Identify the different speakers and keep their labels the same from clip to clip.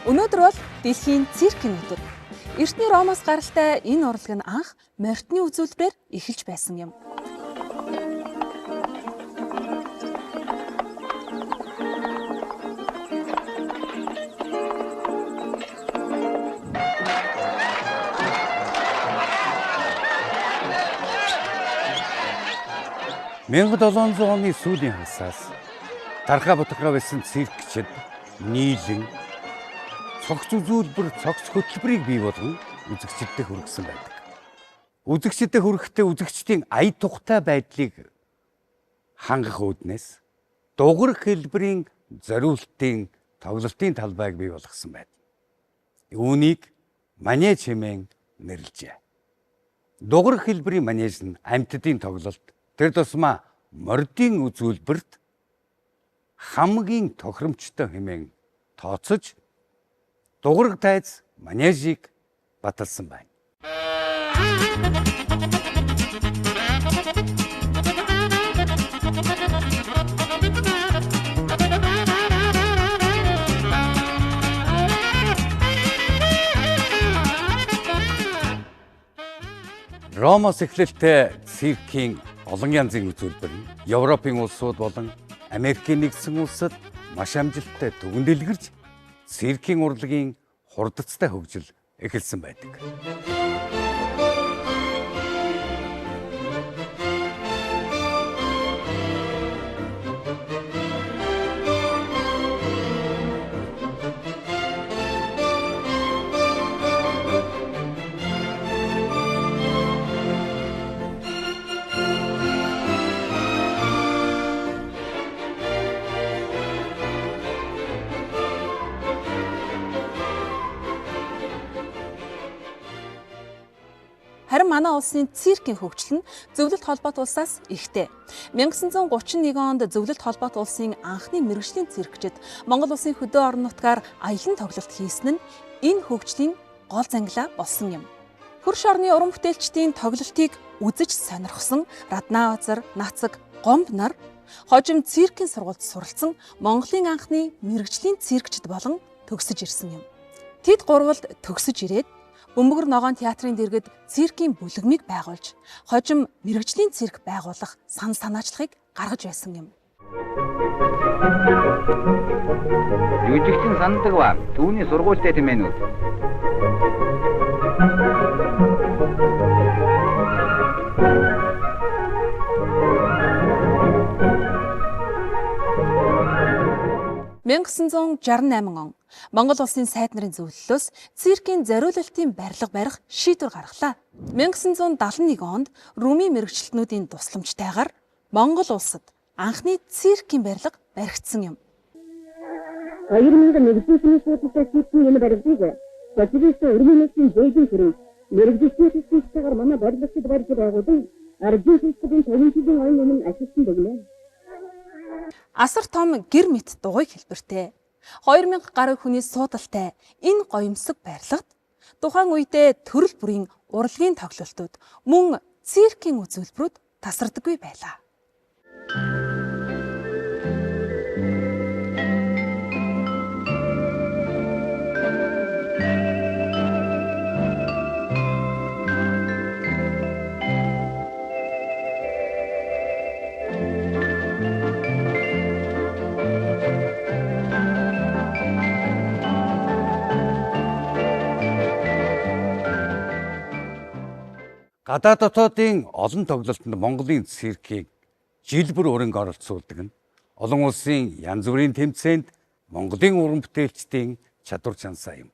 Speaker 1: Өнөөдөр бол дэлхийн циркийн өдөр. Эртний Ромоос гаралтай энэ урлаг нь анх морьтны үзүүлбэрээр эхэлж байсан юм.
Speaker 2: 1700 оны сүүлийн хагасаас Дархаа бутгахаа байсан циркчид нийлэн цогц үзүүлбэр, цогц хөтөлбөрийг бий болгон үзэгчдэд хүргэсэн байдаг. Үзэгчдэд хүрэхдээ үзэгчдийн ая тухтай байдлыг хангах үүднээс дугарах хэлбэрийн зориултын тоглолтын талбайг бий болгосон байдаг. Үүнийг манеж хэмээн нэрлэжээ. Дугарах хэлбэрийн манеж нь амьтдын тоглолт, тэр тусмаа мордын үзүүлбэрт хамгийн тохиромжтой хэмээн тооцож дугараг тайз манежийг баталсан байна. Ромоос эхлэлтэй циркийн олон янзын үзүүлбэр нь Европын улсууд болон Америкийн нэгдсэн улсад маш амжилттай түгэн дэлгэрч циркийн урлагийн хурдацтай хөгжил эхэлсэн байдаг.
Speaker 1: Харин манай улсын циркийн хөгжил нь зөвлөлт холбоот улсаас ихтэй. 1931 онд зөвлөлт холбоот улсын анхны мэргэжлийн циркчид Монгол улсын хөдөө орон нутгаар аялан тоглолт хийсэн нь энэ хөгжлийн гол зангилаа болсон юм. Хөрш орны уран бүтээлчдийн тоглолтыг үзэж сонирхсон Раднаазар, Нацаг, Гомб нар хожим циркийн сургуульд суралцсан Монголын анхны мэргэжлийн циркчид болон төгсөж ирсэн юм. Тэд гурвалд төгсөж ирээд Бөмбөгөр ногоон театрын дэргэд циркийн бүлэгмийг байгуулж, хожим мэргэжлийн цирк байгуулах санал санаачлагыг гаргаж байсан юм.
Speaker 3: Жүжигчин санадаг ба түүний сургуультай тэмээнүүд.
Speaker 1: 1968 он Монгол улсын сайд нарын зөвлөлөөс циркийн зориулалтын барилга барих шийдвэр гаргалаа. 1971 онд Румын мэргэжилтнүүдийн тусламжтайгаар Монгол улсад анхны циркийн барилга баригдсан юм.
Speaker 4: 2001 суудлаа хийсэн энэ барилгыг социалист өргөнөөсийн зээлийн хэрэг мэргэжилтний төсөлтэйгээр манай барилгачид барьж байгуулан Аржин системийн 50 жилийн оюун өмнө ашигласан дэгнэ.
Speaker 1: Асар том гэр мэт дугуй хэлбэртэй 2000 гаруй хүний суудалтай энэ гоёмсог барилгад тухайн үедээ төрөл бүрийн урлагийн тоглолтууд мөн циркийн үзүүлбэрүүд тасардаггүй байлаа.
Speaker 2: Гадаад дотоодын олон тоглолтод Монголын циркийг жил бүр өрөнгө оролцуулдаг нь олон улсын янз бүрийн тэмцээнд Монголын уран бүтээлчдийн чадвар чансаа юм.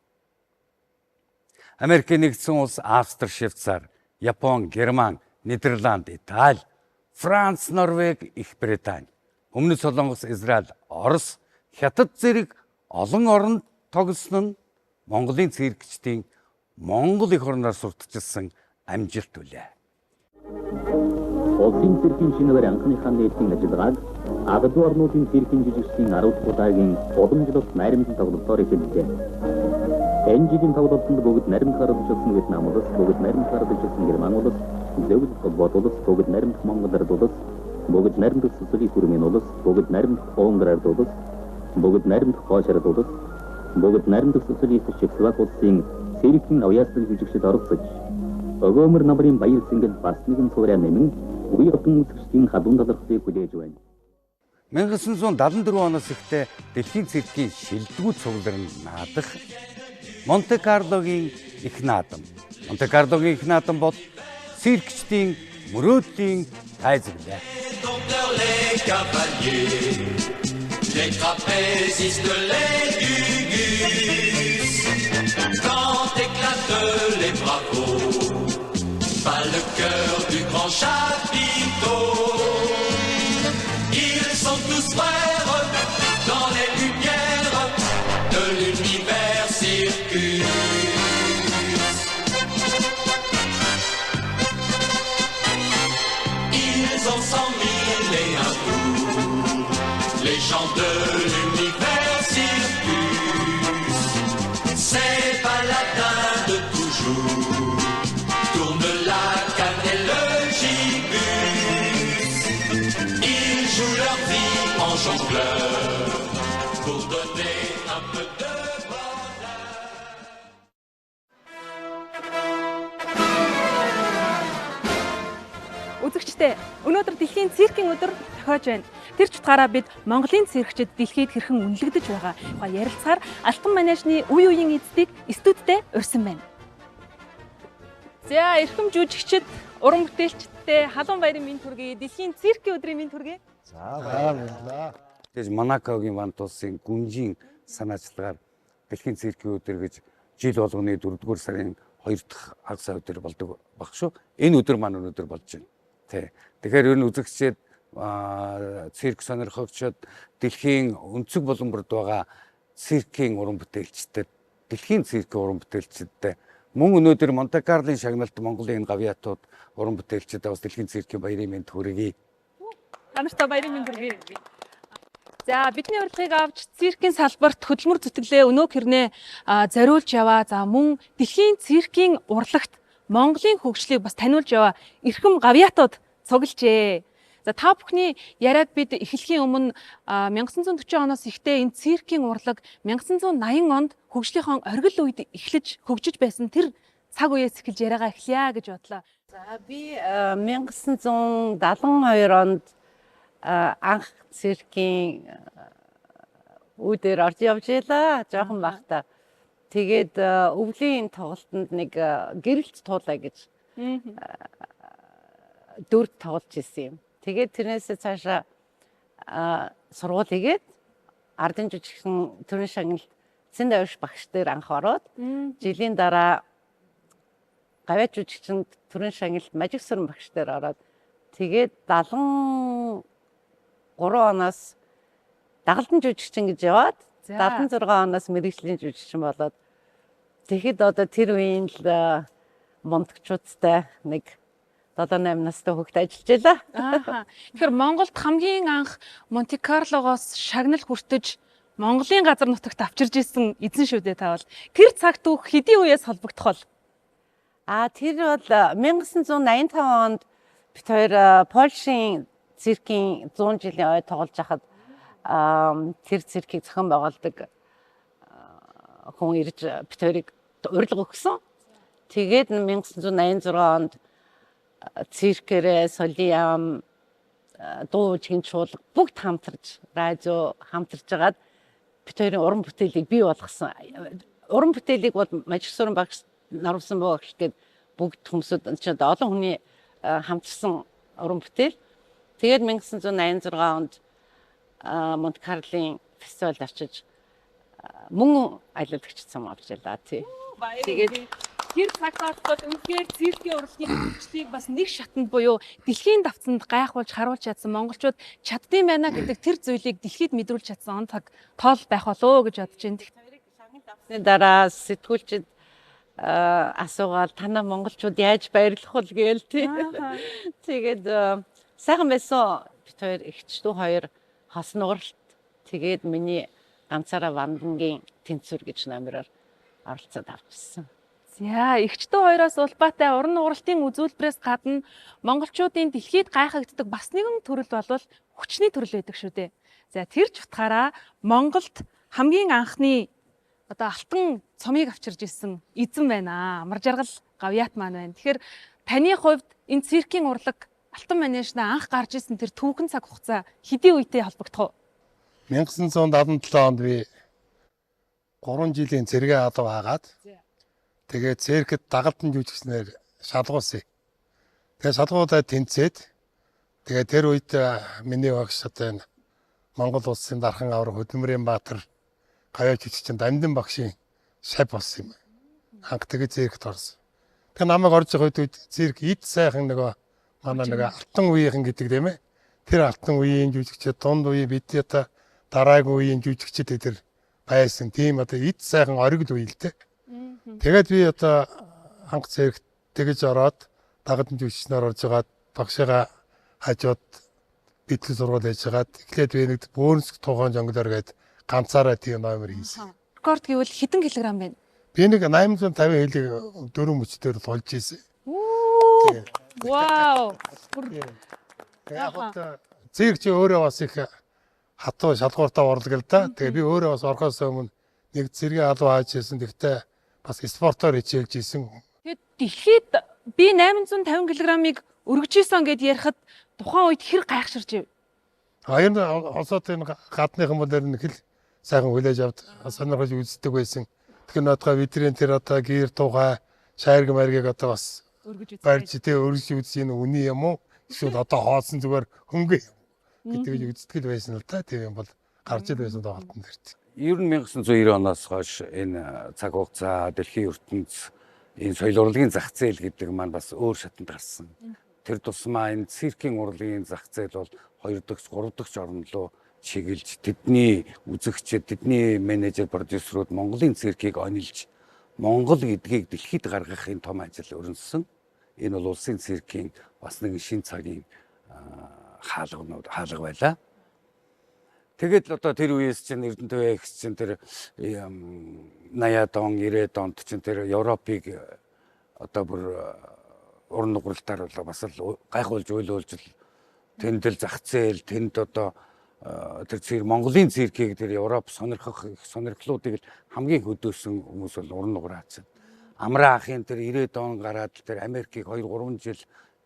Speaker 2: Америкийн нэгдсэн улс, Австри, Швейцар, Япон, Герман, Нидерланд, Итали, Франц, Норвеги, Их Британи, Өмнөд Солонгос, Израиль, Орос, Хятад зэрэг олон оронд тоглосон нь Монголын циркчдийн Монгол эх орноор сурталчилсан амжилт үлээ.
Speaker 5: Улсын циркийн шинээр анхныхаа нийтийн ажиллагааг Агадуу орнуудын циркийн жижигчдийн 10 дахь удаагийн уламжлалт найрамдан тоглолтоор эхэлжээ. Энэ жилийн тоглолтод бүгд наримт гаралжсан Вьетнам улс, бүгд наримт гаралжсан Герман улс, зөвлөлт холбоот улс, бүгд наримт Монгол ард улс, бүгд наримт Социалист Өрмийн улс, бүгд наримт Унгар ард улс, бүгд наримт Хойш ард улс, Бүгд наримдах социалист Чехословак улсын циркийн авьяаслаг жүжигчид оролцож, өгөөмөр намрын баяр цэнгэл бас нэгэн цувраа нэмэн үе одон үзэгчдийн халуун талархлыг хүлээж байна.
Speaker 2: 1974 оноос ихтэй дэлхийн циркийн шилдэгүүд цугларн наадах Монте Карлогийн их наадам. Монте Карлогийн их наадам бол циркчдийн мөрөөдлийн тайзаглаа.
Speaker 6: Les trapézistes, les gugus, quand éclatent les bravos, bat le cœur du grand chapiteau. Ils sont tous frères dans les lumières de l'univers circus. Ils ont 100 000 et un tour, les gens de l'univers circus. Ces paladins de toujours tournent la canne et le gibus. Ils jouent leur vie en jongleur pour donner un peu de bonheur.
Speaker 1: Үзэгчдээ, өнөөдөр дэлхийн циркийн өдөр тохиож байна. Тэр ч утгаараа бид Монголын циркчид дэлхийд хэрхэн үнэлэгдэж байгаа тухай ярилцахаар Алтан манежны үе үеийн эздийг студидтэй урьсан байна. За, эрхэм жүжигчид, уран бүтээлчдээ халуун баярын мэнд хүргэе. Дэлхийн циркийн өдрийн мэнд хүргэе.
Speaker 7: За, баярлалаа.
Speaker 2: Тэгэж Монакогийн вант улсын гүнжийн санаачлагаар дэлхийн циркийн өдөр гэж жил болгоны 4-р сарын 2 дахь хагас өдөр болдог баг шүү. Энэ өдөр маань өнөөдөр болж байна. Тэ. Тэгэхээр ер нь үзэгчид, цирк сонирхогчид, дэлхийн өнцөг булан бүрд байгаа циркийн уран бүтээлчдэд, дэлхийн циркийн уран бүтээлчдэд мөн өнөөдөр Монте Карлын шагналт Монголын энэ гавьяатууд уран бүтээлчдэд бас дэлхийн циркийн баярын мэнд хүргэе.
Speaker 1: Та нартай баярын мэнд хүргэе. За, бидний урилгыг авч циркийн салбарт хөдөлмөр зүтгэлээ өнөө хэрнээ зориулж яваа. За, мөн дэлхийн циркийн урлагт Монголын хөгжлийг бас таниулж яваа эрхэм гавьяатууд цуглжээ. За, та бүхний яриаг бид эхлэхийн өмнө 1940 оноос ихтэй энэ циркийн урлаг 1980 онд хөгжлийнхөө оргил үед эхлэж хөгжиж байсан тэр цаг үеэс эхэлж яриагаа эхлэе гэж бодлоо.
Speaker 8: За, би 1972 онд анх циркийн үүдээр орж явж байлаа. Жоохон байхдаа. Тэгээд өвлийн тоглолтод нэг гэрэлт туулаа гэж дүрд тоглож исэн юм. Тэгээд тэрнээсээ цаашаа сургууль хийгээд ардын жүжигчин төрийн шагналт Цэнд авирч багш дээр анх ороод жилийн дараа гавьяа жүжигчин төрийн шагналт Мажиг сүрэн багш дээр ороод тэгээд 73 оноос дагалдан жүжигчин гэж яваад 76 оноос мэрэгжлийн жүжигчин болоод тэгэхэд одоо тэр үеийн л мундагчуудтай нэг 7-8 настай хүүхэд ажиллаж байлаа.
Speaker 1: Аа. Тэгэхээр Монголд хамгийн анх Монте Карлогоос шагнал хүртэж Монголын газар нутагт авчирж исэн эзэн шүү дээ та бол. Тэр цаг түүх хэдийн үеэс холбогдох бол?
Speaker 8: А, тэр бол 1985 онд бид хоёр Польшийн циркийн 100 жилийн ой тоглож байхад тэр циркийг зохион байгуулдаг хүн ирж бид хоёрыг урилга өгсөн. Тэгээд 1986 онд циркэрээ соли ям, дуу жигийн чуулга бүгд хамтарч, радио хамтарч хагаад бид хоёрын уран бүтээлийг бий болгосон. Уран бүтээлийг бол Мажигсуран багш, Наривсан багш гээд бүгд хүмүүсүүд чинь олон хүний хамтарсан уран бүтээл. Тэгээд 1986 онд Монте Карлын фестивальд очиж мөн аяллагч цам авч ялаа тий.
Speaker 1: Тэгээд тэр цагтаас бол үнэхээр циркийн урлагийн хөгжлийг бас нэг шатанд буюу дэлхийн давцанд гайхуулж харуулж чадсан, монголчууд чаддсан байна гэдэг тэр зүйлийг дэлхийд мэдрүүлж чадсан он цаг тоол байх болоо гэж бодож байна.
Speaker 8: Шагнал авсны дараа сэтгүүлчид асуугаал танаа монголчууд яаж баярлах вэ гээл тий. Тэгээд сайхан байсан. Бид хоёр эгч дүү хоёр хос нугаралт тэгээд миний ганцаараа Вандангийн тэнцвэр гэж номероор оролцоод авчихсан.
Speaker 1: За, эгч дүү хоёроос улбаатай уран нугаралтын үзүүлбэрээс гадна монголчуудын дэлхийд гайхагддаг бас нэгэн төрөл болвол хүчний төрөл байдаг шүү дээ. За, тэр ч утгаараа Монголд хамгийн анхны одоо алтан цомыг авчирж исэн эзэн байна. Амар жаргал Гавьяат маань байна. Тэгэхээр таны хувьд энэ циркийн урлаг алтан манежнаа анх гарч исэн тэр түүхэн цаг хугацаа хэдийн үетэй холбогдох вэ?
Speaker 7: 1977 онд би 3 жилийн цэргээ алуу хаагаад тэгээд циркэд дагалдан жүжигчнэр шалгуулсан. Тэгээд шалгуулаад тэнцээд тэгээд тэр үед миний багш одоо энэ Монгол улсын дархан авраг Хөдөлмөрийн Баатар гавьяа жүжигчин Дамдин багшийн шавь болсон юм. Анх тэгээд циркт орсон. Тэгээ намайг орж байгаа үед цирк эд сайхан нөгөө манай нөгөө алтан үеийнхэн гэдэг тийм ээ. Тэр алтан үеийн жүжигчид, дунд үеийн бидний одоо дараагийн үеийн жүжигчид тэр байсан. Тийм одоо эд сайхан оргил үе л дээ. Тэгээд би одоо анх циркт тэгж ороод дагадан жүжигчнэр орж байгаад багшигаа хажууд битлэл сургууль хийж байгаад эхлээд би нэг бөөрнсг тугаан жонглоор гээд ганцаараа тийм номер хийсэн.
Speaker 1: Рекорд гэвэл хэдэн килограмм бэ?
Speaker 7: Би нэг 850 хилийг 4 мөчтөр тулж ийсэн.
Speaker 1: Вау.
Speaker 7: Яг одоо цирк чи өөрөө бас их хатуу шалгууртай урлаг л да. Тэгээ би өөрөө бас орохоос өмнө нэг цэргийн алуу хааж ийсэн. Тэгтээ бас спортоор хичээлж ийсэн.
Speaker 1: Тэгээд дэлхийд би 850 кг-ыг өргөж ийсэн гэд ярихад тухайн үед хэр гайхширч ив?
Speaker 7: А энэ олсоод энэ гадныхан бол нэг хэл сайхан хүлээж авд сонирхож үздэг байсан. Тэгэхээр наадгаа бидний тэр одоо гэр тугай шайрг маргийг одоо бас
Speaker 1: Өргөж үзсэн.
Speaker 7: барьж тэ өргөж үзсэн энэ үний юм уу? Эсвэл одоо хоосон зүгээр хөнгө юм гэдэг үздэг л байсан л да. Тийм юм бол гарч ил байсан тоглолтын дэрт.
Speaker 2: Ер нь 1990 оноос хойш энэ цаг хугацаа дэлхийн ертөнц энэ соёл урлагийн зах зээл гэдэг маань бас өөр шатанд гарсан. Тэр тусмаа энэ циркийн урлагийн зах зээл бол 2 дахь, 3 дахь орн руу чиглэж тэдний үзэгчид, тэдний менежер, продюсерууд Монголын циркийг онилж Монгол гэдгийг дэлхийд гаргах энэ том ажил өрнөссөн. Энэ бол улсын циркийн бас нэгэн шин цагийн хаалганууд хаалга байлаа. Тэгээд л одоо тэр үеэс чинь Эрдэнэ эгч чинь тэр 80-аад он, 90-ад онд чинь тэр Европыг одоо бүр уран нугралтаар бол бас л гайхуулж уйлуулж л тэнд л зах зээл, тэнд одоо тэр цирк Монголын циркийг тэр Европ сонирхох сонирхлуудыг л хамгийн хөдөөсөн хүмүүс бол уран нуграач. Амраа ахын тэр 90-ад он гараад тэр Америкийг 2 3 жил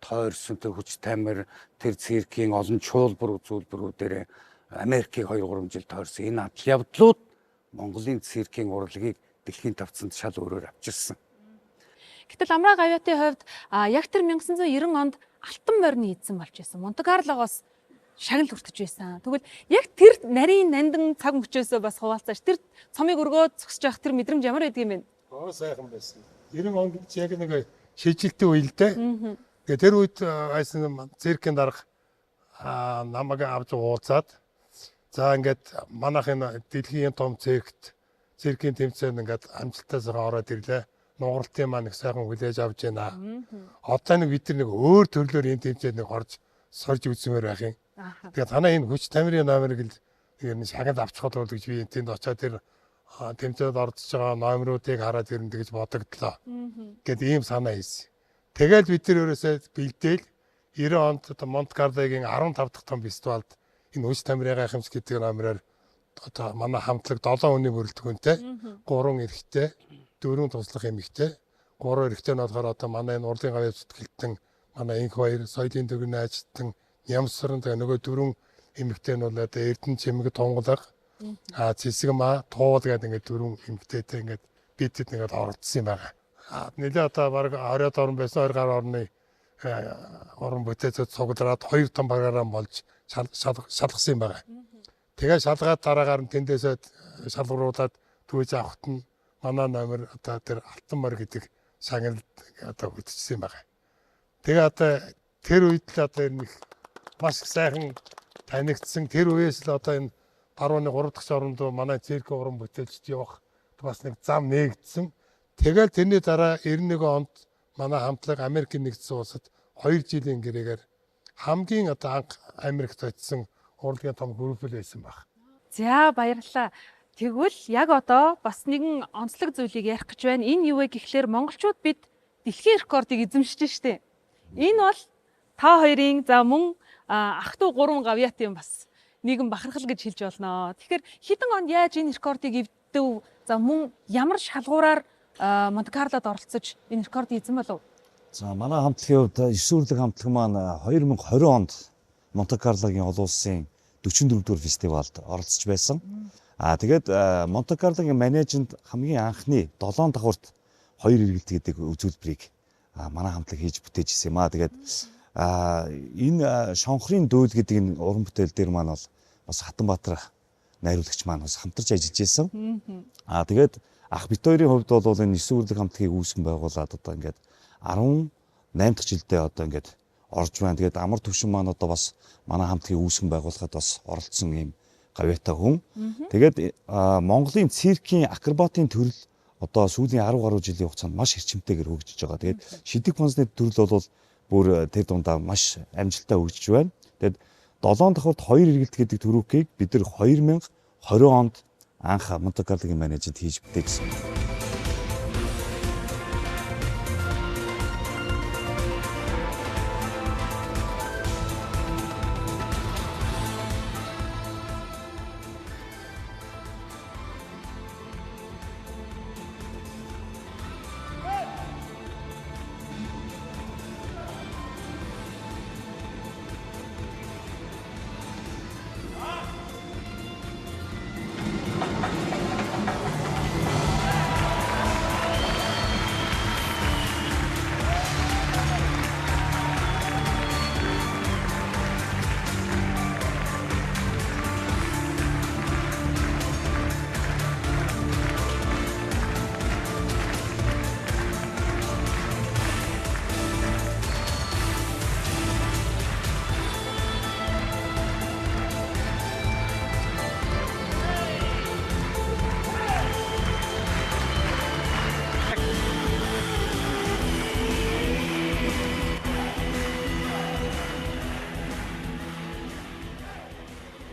Speaker 2: тойрсон тэр хүч тамир тэр циркийн олон чуулбар үзүүлбэрүүдээр Америкийг 2 3 жил тойрсон энэ адал явдлууд Монголын циркийн урлагийг дэлхийн тавцанд шал өөрөөр авчирсан.
Speaker 1: Гэтэл Амраа Гавьяатын хувьд яг тэр 1990 онд алтан морины эзэн болж байсан. Монте Карлогоос шагнал хүртэж байсан. Тэгвэл яг тэр нарийн нандин цаг мөчөөсөө бас хуваалцаач. Тэр цомыг өргөөд зогсож явах тэр мэдрэмж ямар байдаг юм бэ?
Speaker 7: Оо сайхан байсан. 90 он гэж яг нэг шийдэлтийн үе л дээ. Тэгээ тэр үед байсан циркийн дарга намайг авч уулзаад за ингээд манайх энэ дэлхийн том циркт циркийн тэмцээнд ингээд амжилттай сайхан ороод ирлээ. Нугралтын маань их сайхан хүлээж авч байна. Одоо нэг бид нар нэг өөр төрлөөр энэ тэмцээнд нэг орж сорж үзмээр байх юм. Тэгээ танаа энэ хүч тамирын номерыг л ер нь шагнал авчих болов гэж би тэнд очиад тэр тэмцээнд орж байгаа номеруудыг хараад ер нь тэгж бодогдлоо. Гэт ийм санаа хийсэн. Тэгэл бид нар ерөөсөө бэлдээл 90 онд одоо Монте Карлогийн 15 дахь том фестивалд энэ хүч тамирын гайхамшиг гэдэг номероор одоо манай хамтлаг 7 хүний бүрэлдэхүүнтэй 3 эрэгтэй, 4 туслах эмэгтэй, 3 эрэгтэй нь болохоор одоо манай энэ урлагийн гавьяа зүтгэлтэн манай инх баяр, соёлын төвний ажилтан Нямсран тэгээ нөгөө 4 эмэгтэй нь бол одоо Эрдэнэ чимэг тунгалаг, Цэсэг маа, Туул гэдэг ингээд 4 эмэгтэйтэй ингээд бидэд ингээд оролцсон юм байна. Нэлээ одоо бараг 20-од орн байсан 20 гаруй орны уран бүтээлчд цуглараад 2 том програм болж шалгасан юм байна. Тэгээ шалгаад дараагаар нь тэндээсээ шалгаруулад түүж авахт нь манай номер одоо тэр алтан морь гэдэг шагнал одоо хөтжсэн юм байна. Тэгээ одоо тэр үед л одоо энэ маш их сайхан танигдсан. Тэр үеэс л одоо энэ барууны 3 дахь оронд манай цирк уран бүтээлчд явах бас нэг зам нээгдсэн. Тэгэл тэрний дараа 91 онд манай хамтлаг Америкийн нэгдсэн улсад 2 жилийн гэрээгээр хамгийн одоо анх Америкт очисон урлагийн том групп л байсан баг.
Speaker 1: За баярлалаа. Тэгвэл яг одоо бас нэгэн онцлог зүйлийг ярих гэж байна. Энэ юу вэ гэхлээр монголчууд бид дэлхийн рекордыг эзэмшиж штэ. Энэ бол та хоёрын за мөн ах トゥ 3 гавьяатын бас нэгэн бахархал гэж хэлж болно. Тэгэхээр хэдэн онд яаж энэ рекордыг эвдэв? За мөн ямар шалгуураар Монте Карлод оролцож энэ рекордын эзэн болов?
Speaker 9: За манай хамтлагийн хувьд 9 үрлэг хамтлаг маань 2020 онд Монте Карлогийн олон улсын 44-р фестивалд оролцож байсан. Аа тэгээд Монте Карлогийн менежмент хамгийн анхны 7 давхарт 2 эргэлт гэдэг үзүүлбэрийг манай хамтлаг хийж бүтээж ирсэн юм аа. Тэгээд энэ шонхрын дүүл гэдэг энэ уран бүтээл дээр маань бол бас Хатанбаатар найруулагч маань бас хамтарч ажиллаж исэн. Аа тэгээд ах бит хоёрын хувьд бол энэ 9 үрлэг хамтлагийг үүсгэн байгуулад одоо ингээд 18 дахь жилдээ одоо ингээд орж байна. Тэгээд амар төвшин маань одоо бас манай хамтлагийг үүсгэн байгуулахад бас оролцсон юм гавьяатай хүн. Тэгээд Монголын циркийн акробатын төрөл одоо сүүлийн 10 гаруй жилийн хугацаанд маш эрчимтэйгээр хөгжиж байгаа. Тэгээд шидэх понсны төрөл бол бүр тэр дундаа маш амжилттай хөгжиж байна. Тэгээд 7 давхарт 2 эргэлт гэдэг төрүүкийг бид нар 2020 онд анх Монте Карлогийн менежмент хийж бүтээжсэн.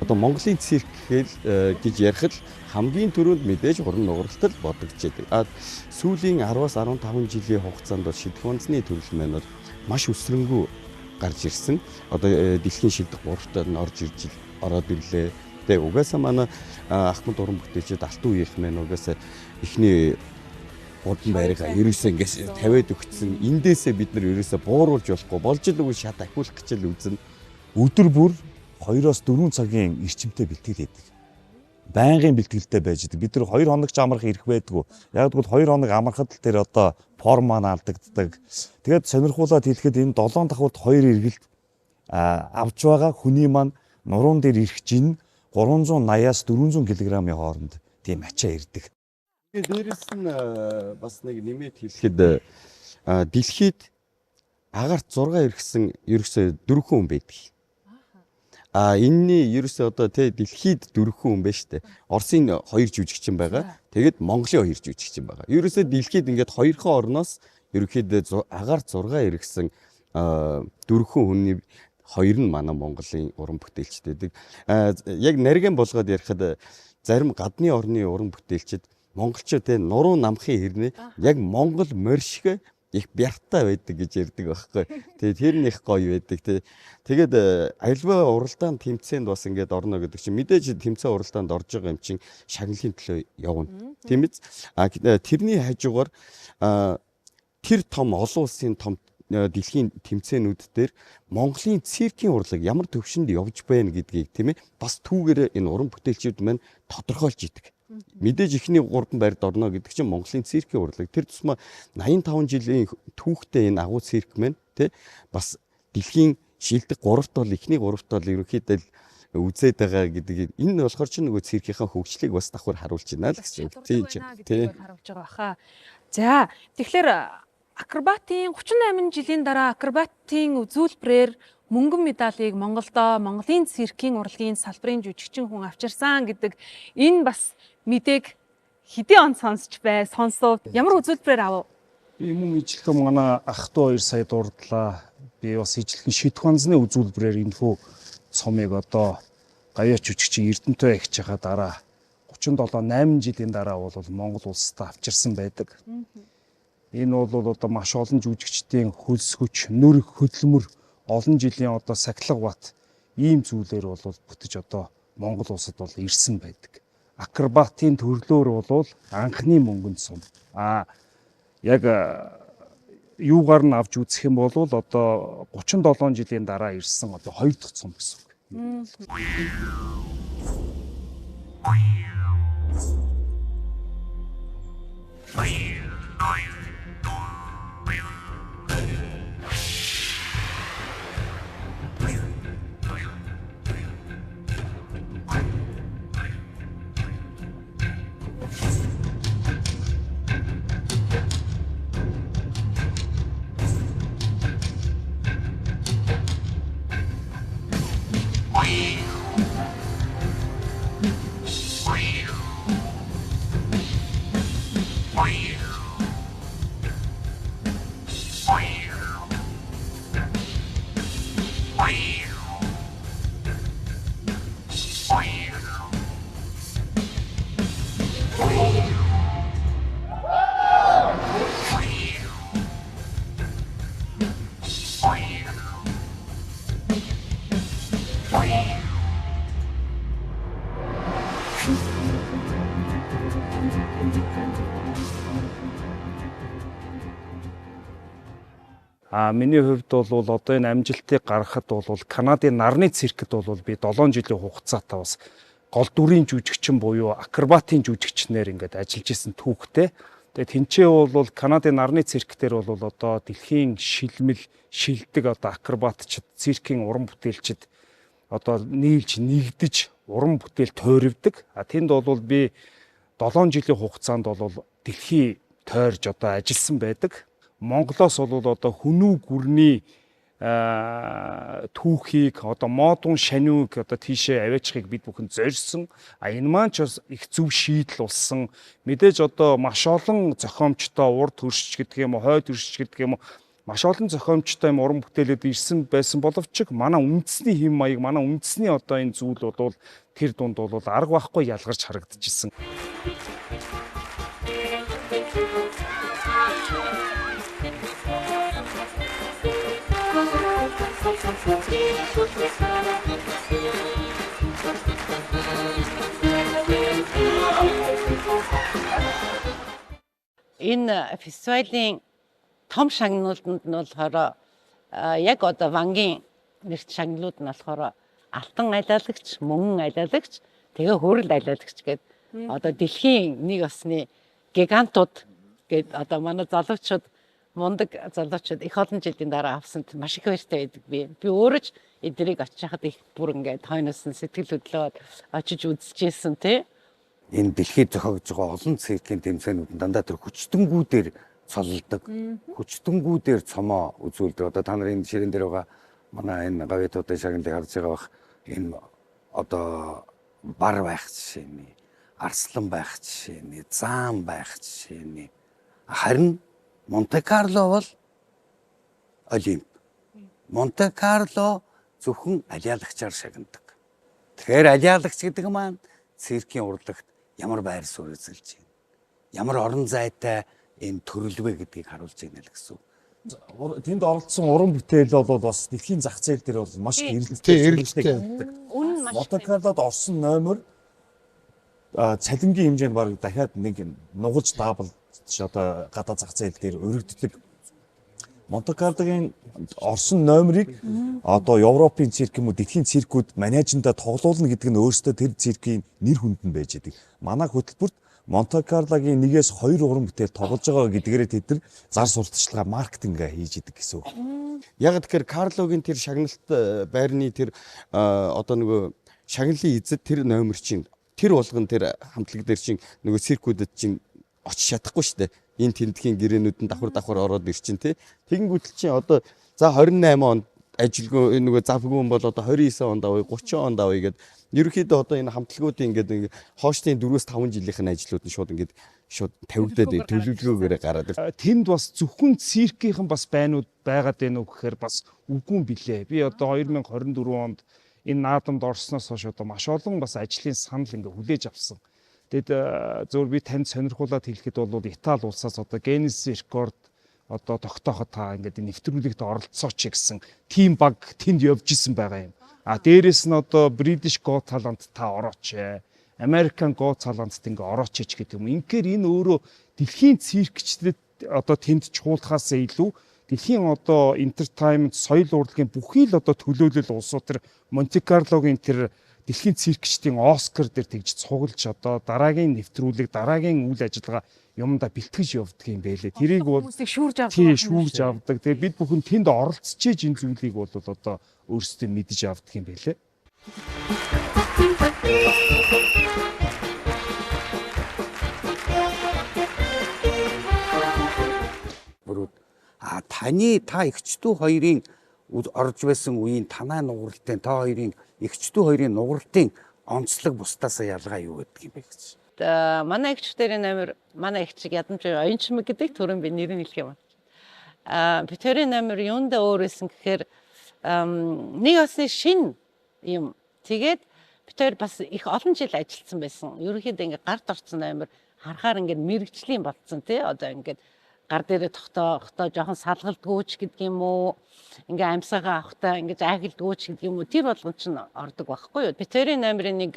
Speaker 10: Одоо Монголын цирк гэж ярихад хамгийн түрүүнд мэдээж хуран нугаралт л бодогдчихэдэг. А сүүлийн 10-аас 15 жилийн хугацаанд бол шидэх онцны төрөл маань бол маш өсрөнгөө гарч ирсэн. Одоо дэлхийн шидэх гуравтаар нь орж ирж ороод ирлээ. Тэгээ угаасаа манай Ахмад уран бүтээлчид алтан үеийнх маань угаасаа эхний гурван байрыг ерөөсөө ингээс тавиад өгсөн. Эндээсээ бид нар ерөөсөө бууруулж болохгүй болж л үгүй шат ахиулах гэж л үзнэ.
Speaker 9: Өдөр бүр 2-4 цагийн эрчимтэй бэлтгэл хийдэг. Байнгын бэлтгэлтэй байж идэг. Бид нар 2 хоног ч амрах ирэх байдгүй. Яг тэгвэл 2 хоног амрахад л тэр одоо форм маань алдагддаг. Тэгээд сонирхуулаад хэлэхэд энэ 7 давхарт 2 эргэлт авч байгаа хүний маань нуруунд дээр ирэх жин 380-аас 400 кг-ийн хооронд тийм ачаа ирдэг.
Speaker 10: Тэгээд дээрэс нь бас нэг нэмээд хэлэхэд дэлхийд агарт 6 эргэсэн ерөөсөө 4 хүн байдаг. А энэний ерөөсөө одоо тэ дэлхийд 4 хүн байна шүү дээ. Оросын 2 жүжигчин байгаа. Тэгээд Монголын 2 жүжигчин байгаа. Ерөөсөө дэлхийд ингээд хоёрхан орноос ерөнхийдөө агаар 6 эргэсэн 4 хүний хоёр нь манай Монголын уран бүтээлчд байдаг. Яг нарийн болгоод ярихад зарим гадны орны уран бүтээлчид монголчууд тэ нуруу намхын хэрнээ яг монгол морь шиг их бяртай байдаг гэж ярьдаг байхгүй. Тэгээ тэр нь их гоё байдаг тий. Тэгээд альва уралдаан тэмцээнд бас ингээд орно гэдэг чинь мэдээж тэмцээн уралдаанд орж байгаа юм чинь шагналын төлөө явна. Тийм биз? А тэрний хажуугаар тэр том олон улсын том дэлхийн тэмцээнүүд дээр Монголын циркийн урлаг ямар төвшөнд явж байна гэдгийг тийм ээ бас түүгээрээ энэ уран бүтээлчүүд маань тодорхойлж идэг. Мэдээж эхний 3 байрд орно гэдэг чинь Монголын циркийн урлаг. Тэр тусмаа 85 жилийн түүхтэй энэ агуу цирк маань тий бас дэлхийн шилдэг 3-т бол эхний 3-т бол ерөнхийдөө үзээд байгаа гэдэг энэ болохоор чинь нөгөө циркийнхаа хөгжлийг бас давхар харуулж байна л гэсэн үг.
Speaker 1: Тий, тий. Харуулж байгаа баха. За, тэгэхээр акробатын 38 жилийн дараа акробатын үзүүлбэрээр мөнгөн медалийг Монголдоо Монголын циркийн урлагийн салбарын жүжигчин хүн авчирсан гэдэг энэ бас мэдээг хэдийн он сонсч бай, сонсов. Ямар үзүүлбэрээр авав?
Speaker 11: Би мөн ижилхэн манай ах トゥ хоёр сая дурдлаа. Би бас ижилхэн шидэх онцны үзүүлбэрээр энэхүү цомыг одоо гавьяач жүжигчин Эрдэнэтэй агчийнхаа дараа 37 8 жилийн дараа бол Монгол улсад авчирсан байдаг. Энэ бол одоо маш олон жүжигчдийн хөлсгөч, нүр хөдөлмөр олон жилийн одоо сахилга бат ийм зүйлээр бол бүтэж одоо Монгол улсад бол ирсэн байдаг. акробатын төрлөөр бол анхны мөнгөн сум. Яг юугаар нь авч үзэх юм бол одоо 37 жилийн дараа ирсэн одоо хоёр дахь цом гэсэн үг. Миний хувьд бол одоо энэ амжилтыг гаргахад бол Канадын нарны циркэд бол би 7 жилийн хугацаатай бас гол дүрийн жүжигчин буюу акробатын жүжигчнэр ингээд ажиллаж исэн түүхтэй. Тэгээ тэнцээ бол Канадын нарны цирк дээр бол одоо дэлхийн шилмэл шилдэг одоо акробатчид, циркийн уран бүтээлчид одоо нийлж нэгдэж уран бүтээл тойрвдаг. Тэнд бол би 7 жилийн хугацаанд бол дэлхий тойрж одоо ажилласан байдаг. Монголоос бол одоо хүнүү гүрний түүхийг одоо модун шаниуг одоо тийшээ аваачихыг бид бүхэн зорьсон. Энэ маань ч бас их зөв шийдэл болсон. Мэдээж одоо маш олон зохиомжтой урд хөршч гэдэг юм уу, хойд хөршч гэдэг юм уу, маш олон зохиомжтой юм уран бүтээлүүд ирсэн байсан боловч манай үндэсний хэм маяг, манай үндэсний одоо энэ зүйл бол тэр дунд бол арга байхгүй ялгарч харагдчихсан.
Speaker 8: Энэ фестивалийн том шагналууданд нь болохоор яг одоо Вангийн нэрт шагналууд нь болохоор алтан алиалагч, мөнгөн алиалагч, тэгээ хөрөл алиалагч гээд одоо дэлхийн нэг осны гигантууд гээд одоо манай залуучууд мундаг залуучууд их олон жилийн дараа авсанд маш их баяртай байдаг би. Би өөрөө ч эднийг очиж хахад их бүр ингээд хойноос нь сэтгэл хөдлөөд очиж үзчихсэн тий.
Speaker 2: Энэ дэлхийд зохиогдож байгаа олон циркийн тэмцээнүүд нь дандаа тэр хүчтэнгүүдээр цоллдог. Хүчтэнгүүдээр цомоо үзүүлдэг. Одоо та нар энэ ширээн дээр байгаа манай энэ гавьяатуудын шагналыг харж байгаа бах. Энэ одоо бар байх жишээний, арслан байх жишээний, заан байх жишээний. Харин Монте Карло бол Олимп. Монте Карло зөвхөн алиалагчаар шагнадаг. Тэгэхээр алиалагч гэдэг маань циркийн урлагт ямар байр суурь эзэлж байна, ямар орон зайтай энэ төрөл вэ гэдгийг харуулж байна л гэсэн үг.
Speaker 9: Тэнд оролцсон уран бүтээл бол бас дэлхийн зах зээл дээр бол маш эрэлттэй
Speaker 7: эрэлттэй.
Speaker 9: Монте Карлод орсон номер цалингийн хэмжээнд бараг дахиад нэг нугалж даабал одоо гадаа зах зээл дээр өргөддөг. Монте Карлогийн орсон номерыг одоо Европын цирк юм уу дэлхийн циркүүд менежментээ тоглуулна гэдэг нь өөрөөсөө тэр циркийн нэр хүнд нь байж байдаг. Манай хөтөлбөрт Монте Карлогийн 1-2 уран бүтээл тоглож байгаа гэдгээрээ тэд нар зар сурталчилгаа маркетинг хийж идэг гэсэн үг.
Speaker 10: Яг тэгэхээр Карлогийн тэр шагналт байрны тэр одоо нөгөө шагналын эзэд тэр номер чинь тэр болгон тэр хамтлаг дээр чинь нөгөө циркүүдэд чинь очиж чадахгүй шүү дээ. Энэ тентхийн гэрээнүүд нь давхар давхар ороод ирчин тий. Тэгэнгүүтэл чинь одоо за 28 онд ажилгүй нөгөө завгүй юм бол одоо 29 онд авъя, 30 онд авъя гэд ерөнхийдөө одоо энэ хамтлагуудын ингээд хооштын 4-5 жилийнх нь ажлууд нь шууд ингээд шууд тавигдаад төлөвлөгөөгөөрэ гараад ир.
Speaker 11: Тэнд бас зөвхөн циркийнхэн бас байнууд байгаад байна уу гэхээр бас үгүй юм билээ. Би одоо 2024 онд энэ наадамд орсноос хойш одоо маш олон бас ажлын санал ингээд хүлээж авсан. Тэгэд зөвхөн би танд сонирхуулаад хэлэхэд бол Итали улсаас одоо Гиннес рекорд одоо тогтооход та ингээд нэвтрүүлэгт оролцооч гэсэн тим баг тэнд явж исэн байгаа юм. А дээрэс нь одоо British Got Talent та орооч. American Got Talent-д ингээ орооч гэдэг юм. Инхээр энэ өөрөө дэлхийн циркчдэд одоо тэнд чуулахаас илүү дэлхийн одоо entertainment соёл урлагийн бүхий л одоо төлөөлөл улсууд тэр Монте Карлогийн тэр дэлхийн циркчдийн Оскар дээр тэгж цуглаж одоо дараагийн нэвтрүүлэг, дараагийн үйл ажиллагаа юмдаа бэлтгэж явдаг юм байлээ. Тэрийг бол
Speaker 1: хүмүүсийг шүүрж авдаг.
Speaker 11: Тий, шүүрж авдаг. Тэгээ бид бүхэн тэнд оролцож энэ зүйлийг бол одоо өөрсдөө мэдэж авдаг юм байлээ.
Speaker 2: Бүрүүд а таны та эгч дүү хоёрын орж байсан үеийн танай нугралтай та хоёрын эгч дүү хоёрын нугралтын онцлог бусдаасаа ялгаа юу гэдэг юм бэ гэж.
Speaker 8: Манай эгчдэрийн номер манай эгчиг ядамж оюнчмэг гэдэг түрүүн би нэрийг хэлэх юм. Бид хоёрын номер юундаа өөр байсан гэхээр нэг осны шин юм. Тэгээд бид хоёр бас их олон жил ажилласан байсан. Ерөнхийдөө ингээ гарт орсон номер харахаар ингээ мэрэгжлийн болцсон тий. Одоо ингээ гар дээрээ тогтоохтой жоохон салгалтгүйч гэдэг юм уу, ингээ амьсгаа авахтаа ингэж айхалдгүйч гэдэг юм уу, тэр болгон чинь ордог байхгүй юу. Бид хоёрын номерын нэг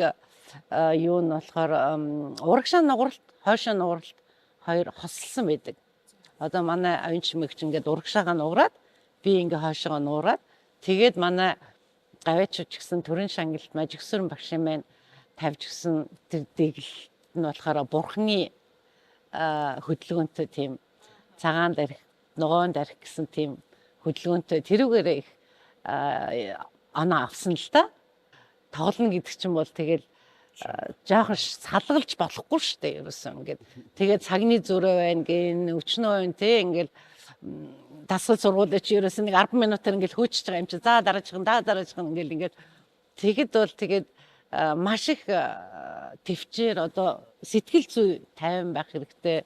Speaker 8: юу нь болохоор урагшаа нугралт, хойшоо нугралт хоёр хосолсон байдаг. Одоо манай оюун чимэгч ингээд урагшаага нуграад, би ингээ хойшоогоо нуураад, тэгээд манай гавьяачууч гэсэн төрийн шангалт мажигсүрэн багшийн маань тавьж гисэн тэр дэглэлт нь болохоор бурхны хөдөлгөөнтэй тийм цагаан дарих, ногоон дарих гэсэн тийм хөдөлгөөнтэй тэрүүгээрээ их оноо авсан л да. Тоглоно гэдэг чинь бол тэгэл жаахан салгалж болохгүй шүү дээ ерөөсөн ингээд. Тэгээд цагны зүрээ байна гин, өчнөө байна те ингээд дасгал сургууль чи ерөөсөн нэг 10 минутаар ингээд хөөчж байгаа юм чи. За дараачих нь, дараачих нь ингээд ингээд тэгэд бол тэгээд маш их төвчээр одоо сэтгэл зүй тайван байх хэрэгтэй.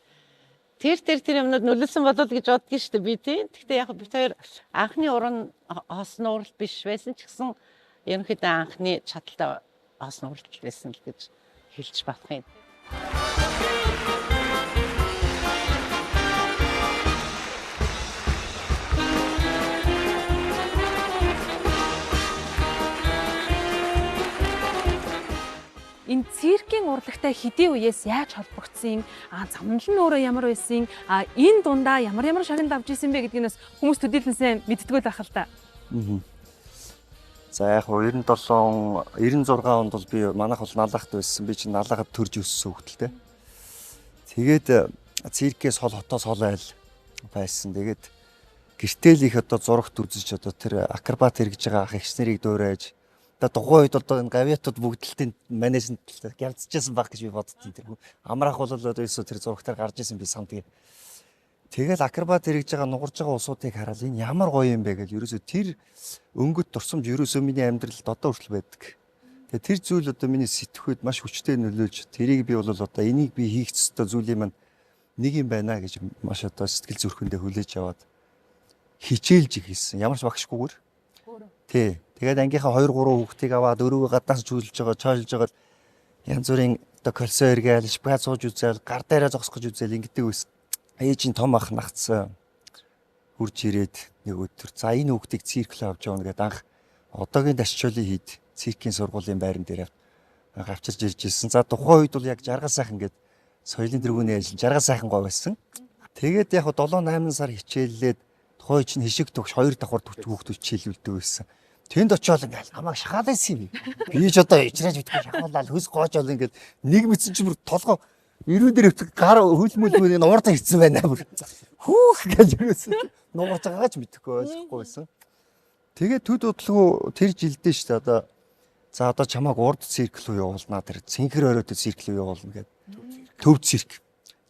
Speaker 8: Тэр юмнууд нөлөөлсөн болов гэж боддог шүү дээ би тийм. Гэхдээ яг бид хоёр анхны уран хос нууралт биш байсан ч гэсэн ерөнхийдөө анхны чадaltaй хос нууралт байсан л гэж хэлж болох юм.
Speaker 1: Энэ циркийн урлагтай хэдийн үеэс яаж холбогдсон, замнал нь өөрөө ямар байсан, энэ дундаа ямар ямар шагнал авч исэн бэ гэдгийг хүмүүс төдийлөн сайн мэддэггүй л байх л та.
Speaker 10: За яг 97 96 онд бол би манайх бол Налахт байсан. Би чинь Налахад төрж өссөн хүүхэд л дээ. Тэгээд циркээс хол хотоос хол айл байсан. Тэгээд гэртэл их одоо зурагт үзэж одоо тэр акробат хэрэгж байгаа ах эгч нарыг дуурайж одоо тухайн үед одоо энэ гавьяатууд бүгдэлтийн менежмент гялцчихсан баг гэж би боддtiin. Тэр амраах бол одоо ерөөсөө тэр зурагтаар гарч исэн би санддаг. Тэгэл акробат хэрэгж байгаа нугарж байгаа улсуудыг хараад энэ ямар гоё юм бэ гэж ерөөсөө тэр өнгөт дурсамж ерөөсөө миний амьдралд одоо хүртэл байдаг. Тэгээ тэр зүйл одоо миний сэтгхүйд маш хүчтэй нөлөөлж тэрийг би бол одоо энийг би хийх ёстой зүйлийн маань нэг юм байна гэж маш одоо сэтгэл зүрхэндээ хүлээж аваад хичээлж эхэлсэн. Ямар ч багшгүйгээр. Тий. Тэгээд ангийнхаа 2 3 хүүхдийг аваад өрөөгөө гаднаас чүүлж байгаа, чойлж байгаа янз бүрийн одоо колсо эргээл, шпац сууж үзээл, гар дээрээ зогсох гэж үзээл ингэдэг байсан. Ээжийн том ах нагцсан хурж ирээд нэг өдөр за энэ хүүхдийг цирк рүү авч явна гэдээ анх одоогийн Дашчуулын хийд циркийн сургуулийн байран дээр анх авчирч ирж ирсэн. За тухайн үед бол яг жаргал сайхан гээд соёлын тэргүүний ажил жаргал сайхан гоо байсан. Тэгээд яг 7 8 сар хичээллээд тухайн чинь хишиг төгш 2 давхар хүүхдүүд хичээлүүлдэг байсан. Тэнд очиод ингээл намайг шахаалайсан юм. Би ч одоо ичрэж битгүй шахуулаад хөс гоожоол ингээд нэг мэдсэн чинь бүр толгой эрүү дээр өвтг гар хөлмөлмөл нуурдаа ирсэн байна бүр. Хүүх гэж юусэн. Нуурж байгаагаа ч мэдэхгүй ойлгохгүй байсан. Тэгээд төд удалгүй тэр жилдээ шүү дээ одоо за одоо чамааг урд цирк рүү явуулнаа тэр цэнхэр оройтой цирк рүү явуулна гэд. Төв цирк.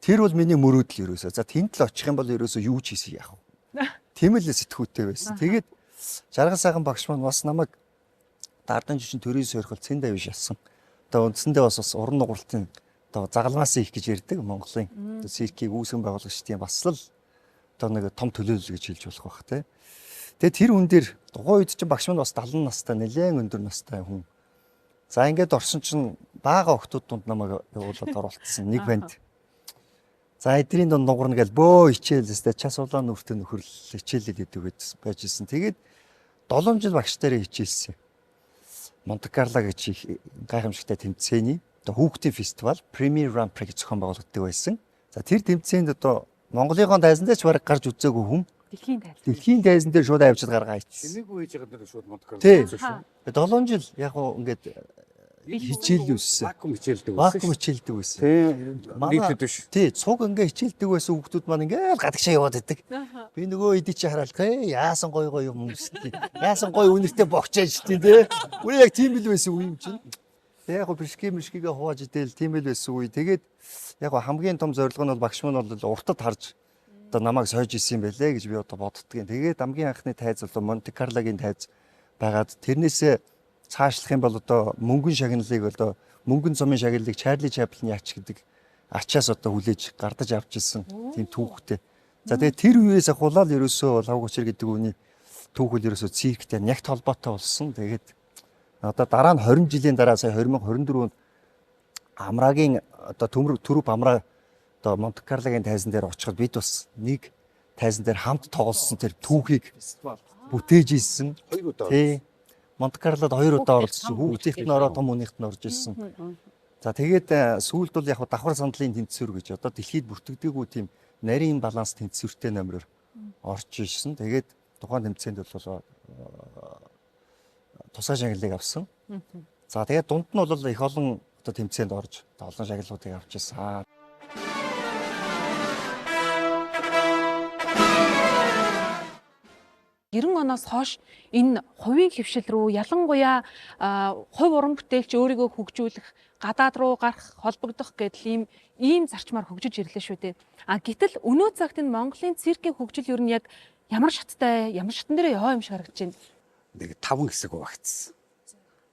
Speaker 10: Тэр бол миний мөрөөдөл ерөөсөө. За тэнд л очих юм бол ерөөсөө юу ч хийсэн яах вэ? Тийм л сэтгүүтэй байсан. Тэгээд жаргал сайхан багш маань бас намайг дардан жижиг төрийн сойрхол цэн давь шалсан. Одоо үндсэндээ бас уран нугралтын одоо загалмаас их гэж ярьдаг Монголын одоо циркийг үүсгэн байгуулагчдын бас л одоо нэг том төлөөлөл гэж хэлж болох бах те. Тэгээд тэр хүн дээр тухайн үед чинь багш маань бас 70 настай нэлээд өндөр настай хүн. За ингээд орсон чинь бага охтууд дунд намайг явуулаад оролцсон нэг банд. За эдрийн дунд нугарна гэж бөө хичээл өстэй час улаан нүртэй нөхөрл хичээлээд идэв гэж байж исэн. Тэгээд 7 жил багш нараа хичээлсэн. Монте Карло гэж их гайхамшигтай тэмцээний
Speaker 12: одоо хүүхдийн фестивал Premier Grand Prix зохион байгуулагддаг байсан. За тэр тэмцээнд одоо Монголынхон тайзан дээр ч бараг гарч үзээгүй хүн
Speaker 1: дэлхийн тайзан.
Speaker 12: Дэлхийн тайзан дээр шууд авчид гаргаа хийчихсэн.
Speaker 2: Чимээгүй хийж байгаа дэр шууд Монте Карло
Speaker 12: Тий.
Speaker 2: үзсэн шүү.
Speaker 12: 7 жил яг уу ингээд хичээл үссэн.
Speaker 2: Вакуум хичээлдэг байсан.
Speaker 12: Вакуум хичээлдэг байсан.
Speaker 2: Тий. Нийтэд биш.
Speaker 12: Тий, цуг ингээ хичээлдэг байсан хүүхдүүд маань ингээл гадагшаа яваад идэг. Би нөгөө эдий чи хараал гэ яасан гоё гоё юм өмсдөг. Яасан гоё үнэртэй богчааж тий тэ. Үгүй яг тийм л байсан үе юм чинь. Тэг яг гоо бишки мишкигээ хувааж идэл тийм л байсан үе. Тэгээд яг гоо хамгийн том зорилго нь бол багш маань бол уртад харж одоо намайг сойж исэн юм байлээ гэж би одоо боддгийн. Тэгээд хамгийн анхны тайз бол Монте Карлогийн тайз байгаад тэрнээсээ цаашлах юм бол одоо мөнгөн шагналыг одоо мөнгөн цомын шагналыг Чарли Чаплин яач гэдэг ачаас одоо хүлээж гардаж авч ирсэн тийм түүхтэй. За тэгээд тэр үеэс ахуулаад ерөөсөө лав гочир гэдэг үний түүхэл ерөөсөө цирктэй нягт холбоотой болсон. Тэгээд одоо дараа нь 20 жилийн дараа сая 2024 онд Амрагийн одоо төмөр Амраа одоо Монте Карлогийн тайзан дээр очиход бид бас нэг тайзан дээр хамт тоглосон тэр түүхийг бүтээж ирсэн.
Speaker 2: Хоёр удаа.
Speaker 12: Тий. Монте Карлод хоёр удаа оролцсон. Хүүхдийнх нь ороо том хүнийх нь орж ирсэн. За тэгээд сүүлд бол яг давхар сандлын тэнцвэр гэж одоо дэлхийд бүртгэдэггүй тийм нарийн баланс тэнцвэртэй номероор орж ирсэн. Тэгээд тухайн тэмцээнд бол тусгай шагналыг авсан. За тэгээд дунд нь бол их олон одоо тэмцээнд орж олон шагналуудыг авч ирсэн.
Speaker 1: 90 оноос хойш энэ хувийн хөвшил рүү ялангуяа хувь уран бүтээлч өөрийгөө хөгжүүлэх, гадаад руу гарах, холбогдох гэдэл ийм зарчмаар хөгжиж ирлээ шүү дээ. А гэтэл өнөө цагт энэ Монголын циркийн хөгжил ер нь яг ямар шаттай, ямар шатн дээр яваа юм шиг харагдаж байна.
Speaker 2: Нэг 5 хэсэг хуваагдсан.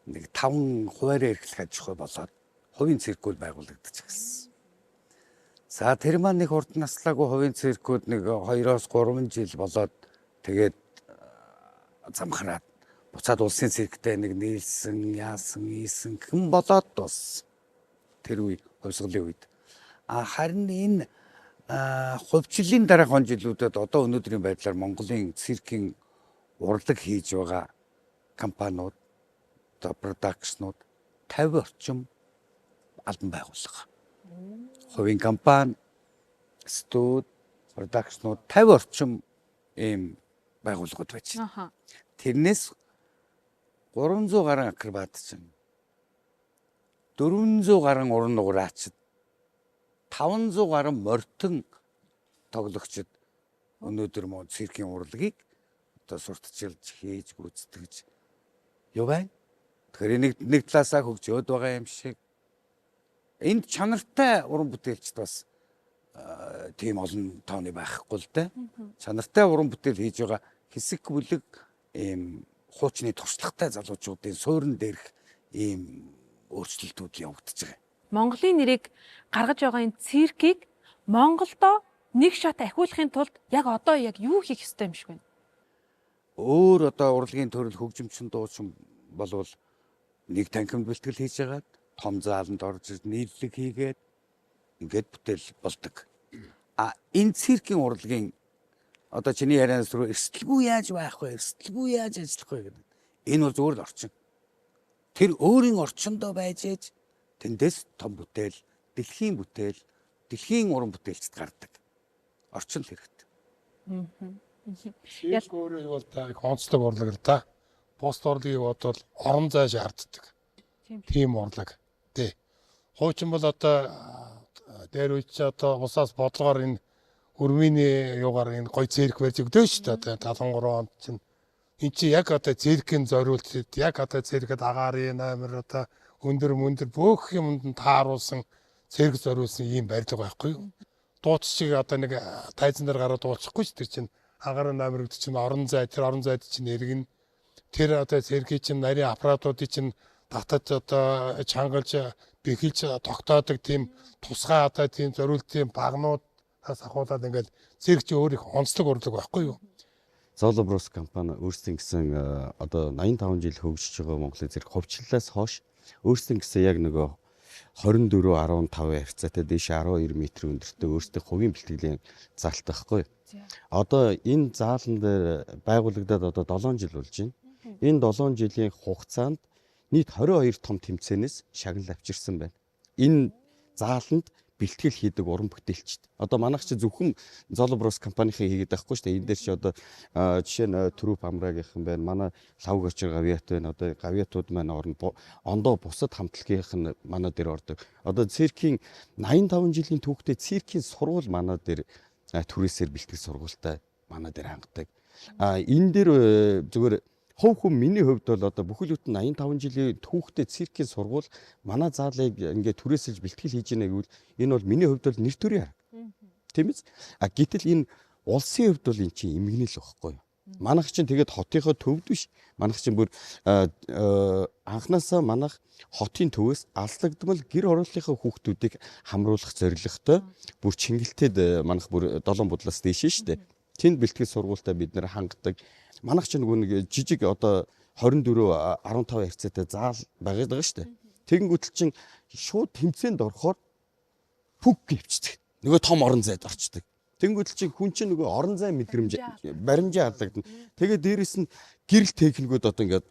Speaker 2: Нэг 5 хуваарь эрхлэх аж ахуй болоод хувийн циркүүд байгуулагдаж эхэлсэн. За тэр маань нэг урд наслаагүй хувийн циркүүд нэг 2-3 жил болоод тэгээд замхраад буцаад улсын цирктэй нэг нийлсэн, яасан, ийсэн хэн болоод дууссан. Тэр үе хувьсгалын үед. А харин энэ хувьчлалын дараах он жилүүдэд одоо өнөөдрийн байдлаар Монголын циркийн урлаг хийж байгаа компаниуд, одоо продакшнууд 50 орчим албан байгууллага. Хувийн компани, студи, продакшнууд 50 орчим ийм байгууллагууд байж байна. Тэрнээс 300 гаруй акробат чинь 400 гаруй уран нуграачд 500 гаруй морьтон тоглогчид өнөөдөр мөн циркийн урлагийг одоо сурталчилж хийж гүйцэтгэж юу байна. Тэгэхээр нэг талаасаа хөгжөөд байгаа юм шиг. Энд чанартай уран бүтээлчд бас тийм олон тооны байхгүй л дээ. Чанартай уран бүтээл хийж байгаа хэсэг бүлэг ийм хуучны туршлагатай залуучуудын суурин дээрх ийм өөрчлөлтүүд явагдаж байгаа.
Speaker 1: Монголын нэрийг гаргаж байгаа энэ циркийг Монголдо нэг шат ахиулахын тулд яг одоо яг юу хийх ёстой юм шиг байна?
Speaker 2: Өөр одоо урлагийн төрөл хөгжимчин дуучин болвол нэг танхимд бэлтгэл хийж хагаад том зааланд орж нийллэг хийгээд ингээд бүтээл болдог. А энэ циркийн урлагийн одоо чиний ярианаас рүү эрсдэлгүй яаж байх вэ? Эрсдэлгүй яаж ажиллах вэ гэдэг. Энэ бол зүгээр л орчин. Тэр өөрийн орчиндөө байж ээж тэндээс том бүтээл, дэлхийн бүтээл, дэлхийн уран бүтээлчд гардаг. Орчин л хэрэгтэй.
Speaker 7: Цирк өөрөө бол та их онцлог урлаг л да. Бус урлагийг бодвол орон зай шаарддаг. Тийм урлаг. Тий. Хуучин бол одоо дээр үе чи одоо улсаас бодлогоор энэ өрмийн юугаар энэ гой цирк барьж өгдөө шүү дээ. Одоо 73 онд чинь энэ чи яг одоо циркийн зориулт яг одоо циркэд агаарын номер одоо өндөр мөндөр бүх юмд нь тааруулсан цирк зориулсан ийм барилга байхгүй юу? Дууч шиг одоо нэг тайзан дээр гараад дуулчихгүй ч тэр чинь агаарын номер гэдэг чинь орон зай, тэр орон зайд чинь иргэн тэр одоо циркийн чинь нарийн аппаратуудыг чинь татаж одоо чангалж бэхэлж тогтоодог тийм тусгай одоо тийм зориултын багнуудаас ахуулаад ингээд цирк чи өөр их онцлог урлаг байхгүй юу?
Speaker 10: Золо Брос компани өөрсдийн гэсэн одоо 85 жил хөгжиж байгаа Монголын цирк хувьчлалаас хойш өөрсдийн гэсэн яг нөгөө 24.15 хавцаатай дээш 12 м өндөртэй өөрсдийн хувийн бэлтгэлийн заалтай байхгүй юу? Одоо энэ заалан дээр байгуулагдаад одоо 7 жил болж байна. Энэ 7 жилийн хугацаанд нийт 22 том тэмцээнээс шагнал авчирсан байна. Энэ зааланд бэлтгэл хийдэг уран бүтээлчд. Одоо манайх чи зөвхөн Zolo Bros компанийн хийгээд байхгүй шүү дээ. Энэ дээр чи одоо жишээ нь Трүп Амраагийнхан байна. Манай Лав Гочир Гавьяат байна. Одоо Гавьяатууд маань орно. Ондоо бусад хамтлагийнх нь манай дээр ордог. Одоо циркийн 85 жилийн түүхтэй циркийн сургууль манай дээр түрээсээр бэлтгэл сургуультай манай дээр хангадаг. Энэ дээр зүгээр хувь хүн миний хувьд бол одоо бүхэл бүтэн 85 жилийн түүхтэй циркийн сургууль манай заалыг ингээд түрээсэлж бэлтгэл хийж гинэ гэвэл энэ бол миний хувьд бол нэр төрийн арга. Тийм биз? А гэтэл энэ улсын хувьд бол эн чинь эмгэнэл байхгүй юу? Манайх чинь тэгээд хотынхоо төвд биш. Манайх чинь бүр анханасаа манайх хотын төвөөс алслагдмал гэр хорооллынхаа хүүхдүүдийг хамруулах зорилготой бүр Чингэлтэд манайх бүр долоон будлаас дээш шүү дээ. Тэнд бэлтгэл сургуультай бид нэр хангадаг. Манайх ч нөгөө нэг жижиг одоо 24 15 харьцаатай заал байгаад байгаа шүү дээ. Тэгэнгүүтэл чинь шууд тэмцээнд орохоор пүк гэвчдэг. Нөгөө том орон зайд орчдөг. Тэгэнгүүтэл чинь хүн чинь нөгөө орон зай мэдрэмж баримжаа алдагдана. Тэгээд дээрэс нь гэрэл техникүүд одоо ингээд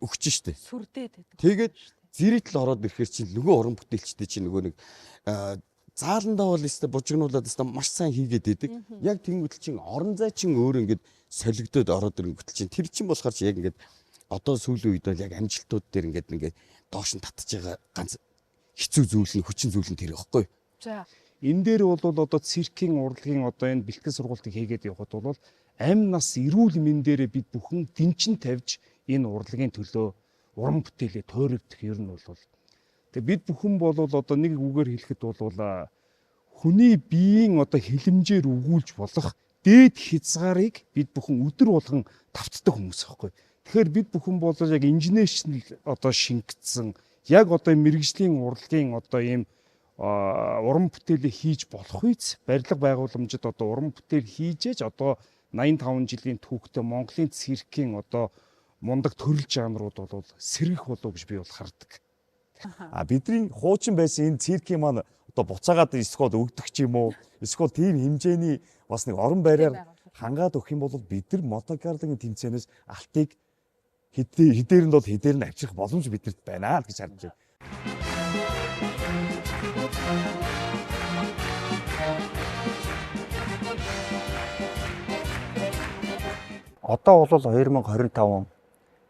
Speaker 10: өгч штэ.
Speaker 1: Сүрдээд байдаг.
Speaker 10: Тэгээд зэрэгтэл ороод ирэхээр чинь нөгөө уран бүтээлчтэй чинь нөгөө нэг зааландаа бол өстө бужигнуулаад өстө маш сайн хийгээд идэг. Яг тэнгүүтэл чинь орон зай чинь өөр ингээд солигдоод ороод ирэнгүүтэл чинь тэр чинь болохоор чи яг ингээд одоо сүүлийн үед бол яг амжилтууд дээр ингээд доош нь татж байгаа ганц хэцүү зүйл нь хүчин зүйл нь тэр байхгүй.
Speaker 1: За
Speaker 11: энэ дээр бол одоо циркийн урлагийн одоо энэ бэлтгэл сургуультыг хийгээд явхад бол амь нас эрүүл мэндээрээ бид бүхэн дэнчин тавьж энэ урлагийн төлөө уран бүтээлээ тойрогдох ер нь бол тэгээ бид бүхэн бол одоо нэг үгээр хэлэхэд бол хүний биеийн одоо хилэмжээр өгүүлж болох дээд хязгаарыг бид бүхэн өдөр болгон тавтдаг хүмүүс байхгүй. Тэгэхээр бид бүхэн бол яг инженерчнэл одоо шингэцсэн яг одоо мэрэгжлийн урлагийн одоо ийм уран бүтээлээ хийж болох үйц барилга байгууламжид одоо уран бүтээл хийжээж одоо 85 жилийн түүхтэй Монголын циркийн одоо мундаг төрөл жанрууд бол сэргэх болов гэж би бол хардаг.
Speaker 9: А бидний хуучин байсан энэ циркийн маань одоо буцаагаад эсвэл өгдөг ч юм уу эсвэл тийм хэмжээний бас нэг орон байраар хангаад өгөх юм бол бид нар Монте Карлогийн тэмцээнээс алтыг хэдээр нь бол хэдээр нь авчрах боломж биднэрт байна гэж харж байна.
Speaker 12: Одоо бол 2025 он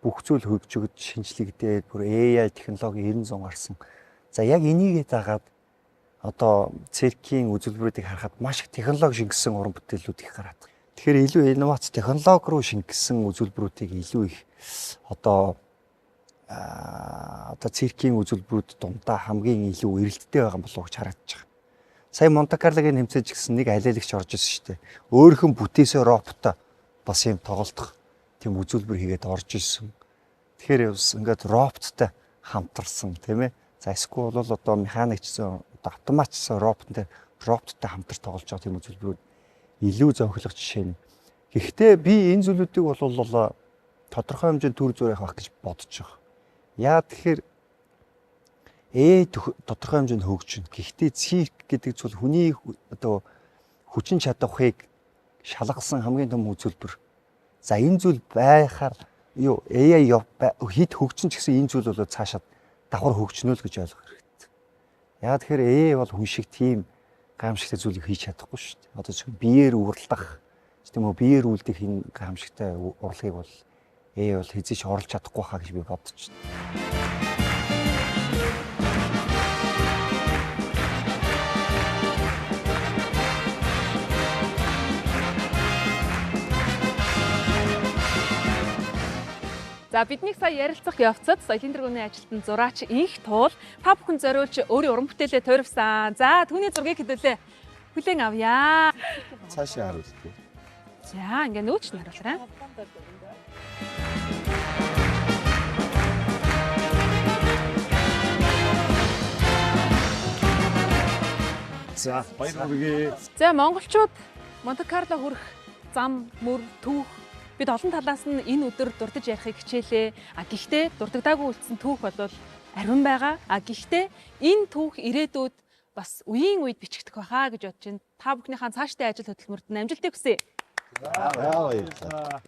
Speaker 12: бүх зүйл хөгжигд шинжлэгдээд бүр AI технологи 900 гарсан. За яг энийгээ дагаад одоо циркийн үзүүлбэрүүдийг харахад маш их технологи шингэсэн уран бүтээлүүд их гараад. Тэгэхээр илүү инновац технологи руу шингэсэн үзүүлбэрүүдийг илүү их одоо циркийн үзүүлбэрүүд дундаа хамгийн илүү эрэлттэй байгаа болов уу гэж харагдаж байгаа. Сая Монте Карлогийн тэмцээж гисэн нэг алиалагч орж ирсэн шүү дээ. Өөрийнх нь бүтээсээ роботтой бас юм тоглолтох тийм үзүүлбэр хийгээд орж ирсэн. Тэгэхээр ингээд роботтой хамтарсан тийм ээ. За эсвэл бол одоо механикчсан одоо автоматчсан роботтой хамтар тоглож байгаа тийм үзүүлбэрүүд илүү зохилох жишээ нь. Гэхдээ би энэ зүйлүүдийг бол тодорхой хэмжээнд төр зур явах гэж бодож байгаа. Яа тэгэхээр тодорхой хэмжээнд хөгжинэ. Гэхдээ цирк гэдэг зүйл хүний одоо хүчин чадварыг шалгасан хамгийн том үзүүлбэр. За энэ зүйл байхаар юу AI хит хөгжин ч гэсэн энэ зүйл бол цаашаа давхар хөгжнө л гэж ойлгох хэрэгтэй. Яа тэгэхээр AI бол хүн шиг тийм гайхамшигтай зүйлийг хийж чадахгүй шүү дээ. Одоо зөвхөн биеэр уралдах тийм үү биеэр үлдэх энэ гайхамшигтай урлагийг бол AI бол хэзээ ч орлож чадахгүй хаа гэж би бодож байна.
Speaker 1: За биднийг сая ярилцах явцад соёлын тэргүүний ажилтан зураач Инх Туул та бүхэн зориулж өөрийн уран бүтээлээ туурвсан. За түүний зургийг хэдүүлээ хүлээн авъя.
Speaker 10: Цаашаа харуулдаг.
Speaker 1: За ингээ нөөч нь харуулаарай.
Speaker 11: За баяр хүргэе.
Speaker 1: За монголчууд Монте Карло хүрэх зам, мөр, түүх бид олон талаас нь энэ өдөр дурдж ярихыг хичээлээ. А гэхдээ дурддаггүй үлдсэн түүх бол ариун байгаа. А гэхдээ энэ түүх ирээдүйд бас үеийн үед бичигдэх байхаа гэж бодож байна. Та бүхнийхээ цаашдын ажил хөдөлмөрт нь амжилтыг хүсье.
Speaker 10: За баярлалаа.